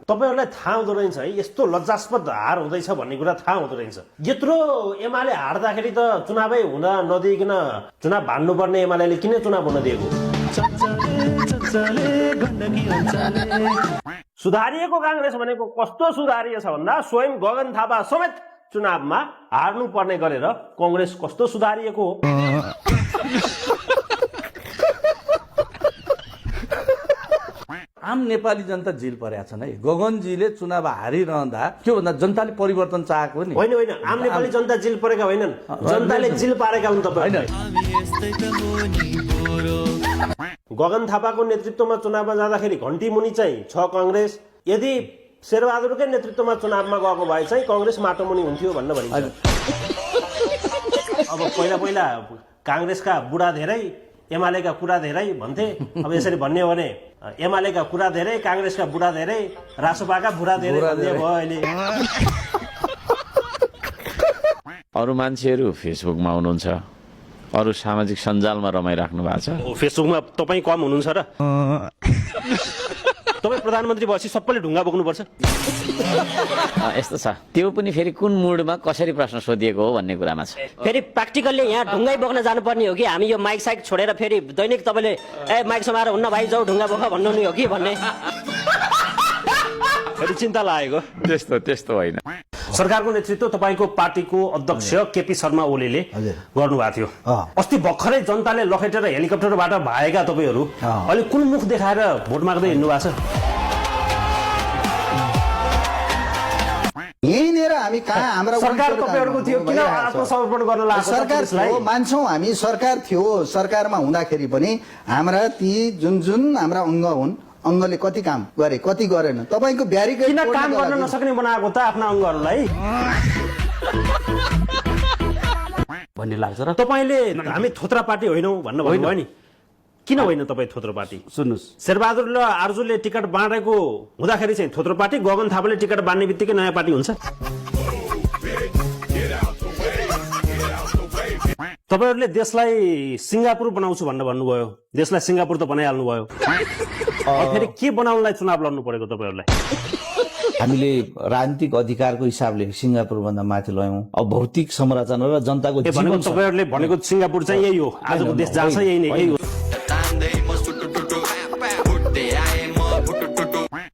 तपाईहरुलाई थाहा हुँदो रहेछ है यस्तो लज्जास्पद हार हुँदैछ भन्ने कुरा थाहा हुँदो रहेछ। यत्रो एमाले हार्दाखेरि त चुनावै हुन नदिइकन चुनाव भान्नुपर्ने एमालेले किन चुनाव हुन दिएको? सुधारिएको कांग्रेस भनेको कस्तो सुधारिएको छ भन्दा स्वयं गगन थापा समेत चुनावमा हार्नु पर्ने गरेर कांग्रेस कस्तो सुधारिएको हो। आम नेपाली जनता जेल परेका छन् है। गगनजीले चुनाव हारिरहँदा के भन्दा जनताले परिवर्तन चाहेको नि होइन होइन, आम नेपाली जनता जेल परेका होइनन्, जनताले जेल पारेका हुन् तपाईहरु। गगन थापाको नेतृत्वमा चुनावमा जाँदाखेरि घण्टी मुनि चाहिँ छ कांग्रेस, यदि शेरबहादुरकै नेतृत्वमा चुनावमा गएको भए चाहिँ कांग्रेस माटो मुनि हुन्थ्यो भन्न भनिन्छ। अब पहिला पहिला कांग्रेसका बुढा धेरै एमालेका कुरा धेरै भन्थे। अब यसरी भन्ने हो भने एमालेका कुरा धेरै, कांग्रेसका बुढा धेरै, रासोपाका बुढा धेरै भन्ने भयो अहिले। अरु मान्छेहरू फेसबुकमा हुनुहुन्छ, अरु सामाजिक सञ्जालमा रमाइराख्नु भएको छ। फेसबुकमा तपाईँ कम हुनुहुन्छ र? तपाईँ प्रधानमन्त्री भएपछि सबैले ढुङ्गा बोक्नुपर्छ? यस्तो छ, त्यो पनि फेरि कुन मुडमा कसरी प्रश्न सोधिएको हो भन्ने कुरामा छ। फेरि प्र्याक्टिकल्ली यहाँ ढुङ्गै बोक्न जानुपर्ने हो कि हामी यो माइक साइक छोडेर फेरि दैनिक तपाईँले माइक समाएर हुन्न भाइ जाऊ ढुङ्गा बोक भन्नु नि हो कि भन्ने फेरि चिन्ता लागेको? त्यस्तो होइन। सरकारको नेतृत्व तपाईको पार्टीको अध्यक्ष केपी शर्मा ओलीले गर्नुभएको थियो। अस्ति भर्खरै जनताले लखेटेर हेलिकप्टरबाट भागेका तपाईहरु अहिले कुन मुख देखाएर भोट माग्दै हिँड्नु भएको छ? यहीँनिर हामी कहाँ हाम्रा सरकार तपाईहरुको थियो, किन आत्मसमर्पण गर्न लाग्यो? सरकार थियो, मान्छौं हामी, सरकार थियो। सरकारमा हुँदाखेरि पनि हाम्रा ती जुन हाम्रा अंग हुन्, अंगले कति काम गरे कति गरेन, तपाईको ब्यारिकेड किन काम गर्न नसक्ने बनाएको त आफ्ना अंगहरुलाई भन्ने लाग्छ र तपाईले हामी थोत्रा पार्टी होइनौ भन्न भन्नुभयो नि। किन होइन तपाई थोत्रो पार्टी? सुन्नुस्, शेरबहादुर र आर्जुले टिकट बाँडेको हुँदाखेरि चाहिँ थोत्रो पार्टी, गगन थापाले टिकट बाँड्ने बित्तिकै नयाँ पार्टी हुन्छ। तपाईहरुले देशलाई सिंगापुर बनाउँछु भनेर भन्नुभयो, देशलाई सिंगापुर त बनाइहाल्नु भयो। फेरि के बनाउनलाई चुनाव लड्नु परेको तपाईहरुलाई? हामीले राजनीतिक अधिकारको हिसाबले सिंगापुर भन्दा माथि लयौं। अब भौतिक संरचना र जनताको जीवन, तपाईहरुले भनेको सिंगापुर चाहिँ यही हो, आजको देश जहाँ छ यही नै हो।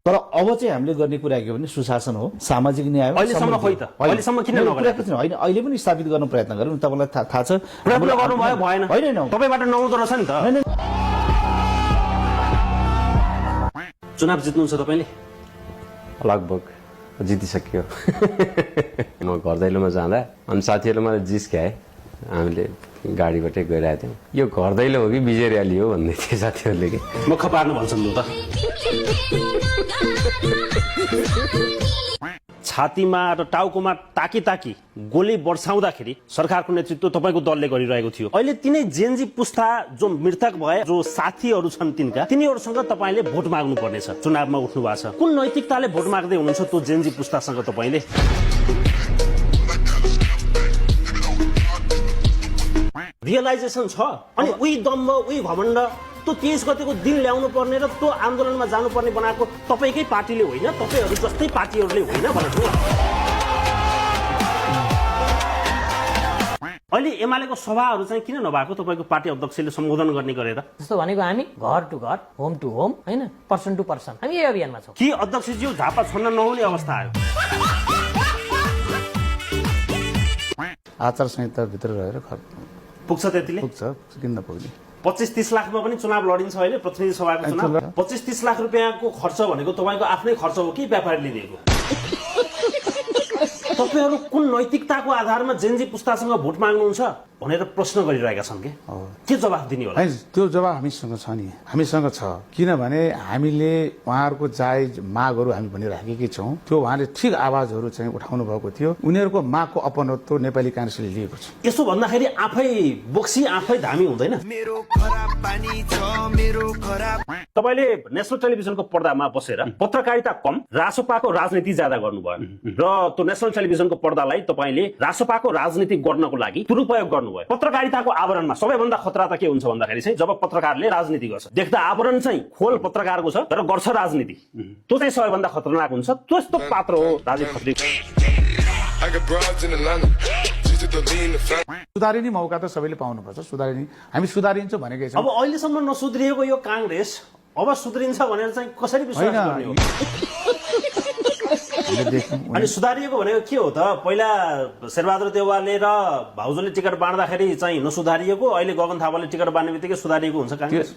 तर अब चाहिँ हामीले गर्ने कुरा के भने सुशासन हो, सामाजिक न्याय हो। अहिलेसम्म खोइ त, अहिलेसम्म किन नगरेको छैन? होइन, अहिले पनि स्थापित गर्न प्रयत्न गरौँ। तपाईलाई थाहा छ प्रयत्न गर्नु भयो भएन? होइन, तपाईबाट नहुँदो रहेछ नि त। चुनाव जित्नुहुन्छ तपाईले? लगभग जितिसक्यो। म घर दैलोमा जाँदा अनि साथीहरूले मलाई जिस्क्याए, हामीले गाडीबाटै गइरहेको थियौँ, यो घर दैलो हो कि विजय र्याली हो भन्दै थिए साथीहरूले। कि मुख पार्नु भन्छन् त। छातीमा र टाउकोमा ताकी ताकी गोली बर्साउँदाखेरि सरकारको नेतृत्व तपाईको दलले गरिरहेको थियो। अहिले तिनै जेनजी पुस्ता जो मृतक भए, जो साथीहरू छन् तिनका, तिनीहरूसँग तपाईले भोट माग्नु पर्नेछ। चुनावमा उठ्नु भएको छ, कुन नैतिकताले भोट माग्दै हुनुहुन्छ त्यो जेनजी पुस्तासँग तपाईले? रियलाइजेसन छ अनि उही दम्ब उही घमण्ड त्यो 23 गतेको दिन ल्याउनु पर्ने र त्यो आन्दोलनमा जानुपर्ने बनाएको तपाईकै पार्टीले होइन, तपाईहरु जस्तै पार्टीहरुले होइन भनेको। अहिले एमालेको सभाहरू चाहिँ किन नभएको तपाईको पार्टी अध्यक्षले सम्बोधन गर्ने गरेर? जस्तो भनेको हामी घर टु घर, होम टु होम, हैन, पर्सन टु पर्सन हामी यही अभियानमा छौं। के अध्यक्षज्यू झापा छोड्न नहुने अवस्था आयो? आचार संहिता भित्र रहेर पुग्छ त्यतिले? पुग्छ, किन नपुग्ने? 25-30 लाखमा पनि चुनाव लडिन्छ अहिले, प्रतिनिधि सभाको चुनाव। 25-30 लाख रुपियाँको खर्च भनेको तपाईको आफ्नै खर्च हो कि व्यापारीले दिएको? तपाईहरु कुन नैतिकताको आधारमा जेनजी पुस्तासँग भोट माग्नुहुन्छ भनेर प्रश्न गरिरहेका छन् के जवाफ दिने होला? त्यो जवाब हामीसँग छ नि, हामीसँग छ। किनभने हामीले उहाँहरूको जायज मागहरू हामी भनिराखेकै छौँ। त्यो उहाँले ठिक आवाजहरू चाहिँ उठाउनु भएको थियो। उनीहरूको मागको अपनत्व नेपाली कांग्रेसले लिएको छ। यसो भन्दाखेरि आफै बोक्सी आफै धामी हुँदैन? तपाईले नेशनल टेलिभिजनको पर्दामा बसेर पत्रकारिता कम, रासोपाको राजनीति ज्यादा गर्नुभयो र त्यो नेशनल टेलिभिजनको पर्दालाई तपाईले रासोपाको राजनीति गर्नको लागि दुरुपयोग गर्नु भयो पत्रकारिताको आवरणमा सबैभन्दा खतरा त के हुन्छ भन्दाखेरि चाहिँ जब पत्रकारले राजनीति गर्छ देख्दा आवरण चाहिँ खोल पत्रकारको छ तर गर्छ राजनीति त्यो चाहिँ सबैभन्दा खतरनाक हुन्छ त्यस्तो पात्र हो राजीव खत्री सुधारिने मौका त सबैले पाउनुपर्छ सुधारिने हामी सुधारिन्छौँ भनेकै छौँ अब अहिलेसम्म नसुध्रिएको यो कांग्रेस अब सुध्रिन्छ भनेर चाहिँ कसरी विश्वास गर्ने हो अनि सुधारिएको भनेको के हो त पहिला शेरबहादुर देउवाले र भाउजूले टिकट बाँड्दाखेरि चाहिँ नसुधारिएको अहिले गगन थापाले टिकट बाँड्ने बित्तिकै सुधारिएको हुन्छ कांग्रेस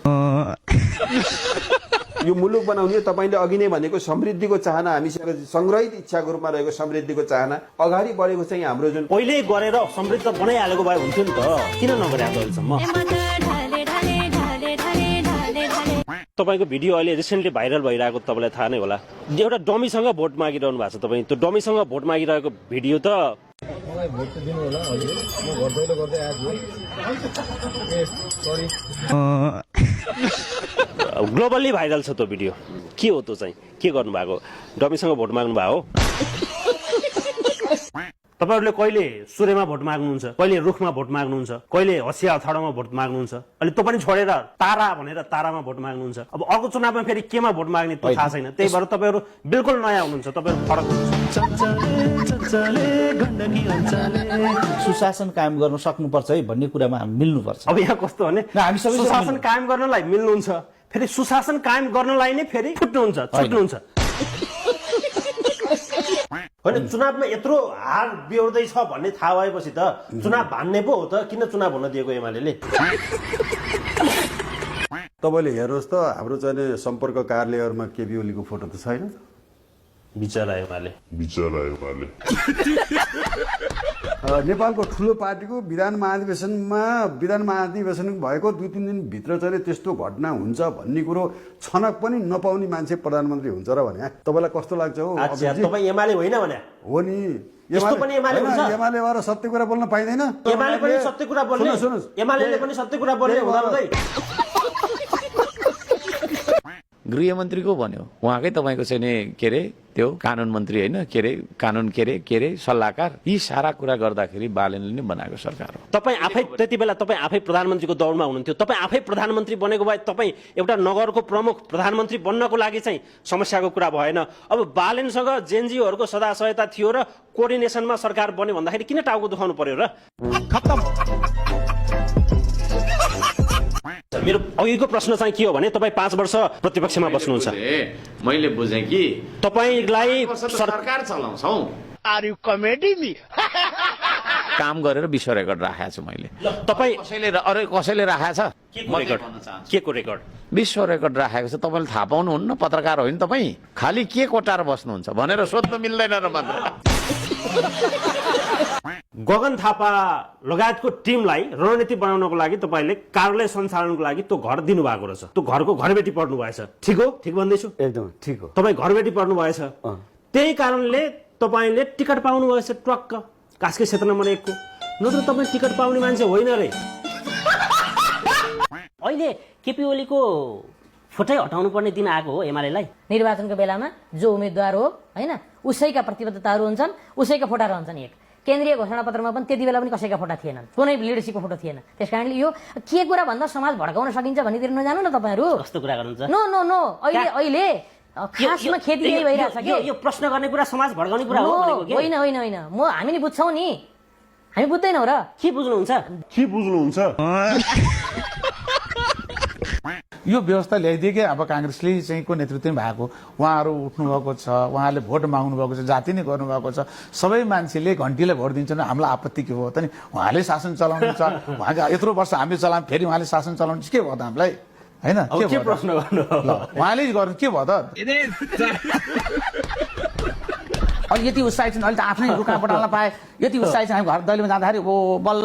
यो मुलुक बनाउने तपाईँले अघि नै भनेको समृद्धिको चाहना हामीसँग संग्रहित इच्छाको रूपमा रहेको समृद्धिको चाहना अगाडि बढेको चाहिँ हाम्रो जुन पहिले गरेर समृद्ध बनाइहालेको भए हुन्थ्यो नि त किन नगरे अहिलेसम्म तपाईको भिडियो अहिले रिसेन्टली भाइरल भइरहेको तपाईँलाई थाहा नै होला एउटा डमीसँग भोट मागिरहनु भएको छ तपाईँ त्यो डमीसँग भोट मागिरहेको भिडियो त ग्लोबल्ली भाइरल छ त्यो भिडियो के हो त्यो चाहिँ के गर्नुभएको डमीसँग भोट माग्नु भएको हो तपाईहरुले कहिले सूर्यमा भोट माग्नुहुन्छ कहिले रुखमा भोट माग्नुहुन्छ कहिले हसिया अथाडोमा भोट माग्नुहुन्छ अनि त्यो पनि छोडेर तारा भनेर तारामा भोट माग्नुहुन्छ अब अर्को चुनावमा फेरि केमा भोट माग्ने त्यो थाहा छैन त्यही भएर तपाईहरु बिल्कुल नयाँ हुनुहुन्छ तपाईहरु फरक हुनुहुन्छ सुशासन कायम गर्न सक्नुपर्छ है भन्ने कुरामा हामी मिल्नुपर्छ अब यहाँ कस्तो भने हामी सबै सुशासन कायम गर्नलाई मिल्नुहुन्छ फेरि सुशासन कायम गर्नलाई नै फेरि छुट्नुहुन्छ होइन चुनावमा यत्रो हार बिहोर्दै छ भन्ने थाहा भएपछि त चुनाव भान्ने पो हो त किन चुनाव हुन दिएको एमालेले तपाईँले हेर्नुहोस् त हाम्रो चाहिँ सम्पर्क कार्यालयहरूमा केपी ओलीको फोटो त छैन बिचरा एमाले नेपालको ठुलो पार्टीको विधान महाधिवेशन भएको 2-3 दिन भित्र चाहिँ त्यस्तो घटना हुन्छ भन्ने कुरो छनक पनि नपाउने मान्छे प्रधानमन्त्री हुन्छ र भने तपाईलाई कस्तो लाग्छ हो तपाईँ एमाले होइन भने हो नि एमाले भएर सत्य कुरा बोल्न पाइँदैन एमाले पनि सत्य कुरा बोल्ने एमालेले पनि सत्य कुरा बोल्ने हुँदै गृहमन्त्रीको भन्यो उहाँकै तपाईँको चाहिँ के अरे त्यो कानुन मन्त्री होइन के अरे सल्लाहकार यी सारा कुरा गर्दाखेरि बालेनले नै बनाएको सरकार हो तपाईँ आफै त्यति बेला तपाईँ आफै प्रधानमन्त्रीको दौडमा हुनुहुन्थ्यो तपाईँ आफै प्रधानमन्त्री बनेको भए तपाईँ एउटा नगरको प्रमुख प्रधानमन्त्री बन्नको लागि चाहिँ समस्याको कुरा भएन अब बालेनसँग जेएनजीहरूको सदा सहायता थियो र कोअर्डिनेसनमा सरकार बन्यो भन्दाखेरि किन टाउको दुखाउनु पर्यो र मेरो अघिको प्रश्न चाहिँ के हो भने तपाईँ 5 वर्ष प्रतिपक्षमा बस्नुहुन्छ मैले बुझेँ कि तपाईलाई सरकार चलाउँछौ आर यु कमेडी मी काम गरेर विश्व रेकर्ड राखेको छु मैले तपाईँ कसैले राखेको छ के को रेकर्ड विश्व रेकर्ड राखेको छ तपाईँले थाहा पाउनुहुन्न पत्रकार होइन तपाईँ खालि के कोटाएर बस्नुहुन्छ भनेर सोध्नु मिल्दैन र भनेर गगन थापा लगायतको टिमलाई रणनीति बनाउनको लागि तपाईले कार्यालय सञ्चालनको लागि त्यो घर दिनुभएको रहेछ त्यो घरको घरबेटी पर्नु भएछ ठिक हो ठिक भन्दैछु एकदम ठिक हो तपाईँ घरबेटी पर्नु भएछ त्यही कारणले तपाईले टिकट पाउनु भएछ ट्रक्क कास्की क्षेत्र नम्बर 1 को नत्र तपाईँ टिकट पाउने मान्छे होइन रे अहिले केपी ओलीको फोटै हटाउनु पर्ने दिन आएको हो एमालेलाई निर्वाचनको बेलामा जो उम्मेदवार हो हैन उसैका प्रतिबद्धताहरू हुन्छन् उसैका फोटा रहन्छन् एक केन्द्रीय घोषणापत्रमा पनि त्यति बेला पनि कसैका फोटा थिएनन् कुनै लिडरशिपको फोटो थिएन त्यसकारणले यो के कुरा भन्दा समाज भड्काउन सकिन्छ भन्नेतिर नजानु न तपाईहरु कस्तो कुरा गर्नुहुन्छ नो नो नो अहिले खासमा खेती यही भइरहेछ के यो प्रश्न गर्ने कुरा समाज भड्काउने कुरा हो भनेको के होइन होइन होइन म हामी नि बुझ्छौं नि हामी बुझ्दैनौ र के बुझ्नुहुन्छ यो व्यवस्था ल्याइदिएकै अब कांग्रेसले चाहिँ को नेतृत्वमा भएको उहाँहरू उठ्नु भएको छ उहाँले भोट माग्नु भएको छ जाति नै गर्नु भएको छ सबै मान्छेले घन्टीलाई भोट दिन्छन् हामीलाई आपत्ति के हो त नि उहाँले शासन चलाउनुहुन्छ उहाँको यत्रो वर्ष हामीले चलाउँ फेरि उहाँले शासन चलाउनु के भयो त हामीलाई हैन के प्रश्न गर्नु उहाँले गर्नु के भयो त अहिले यति उत्साहित छन् अहिले त आफ्नै रुखमा पठाल्न पाए यति उत्साहित छ हामी घर दैलोमा जाँदाखेरि ओ बल्ल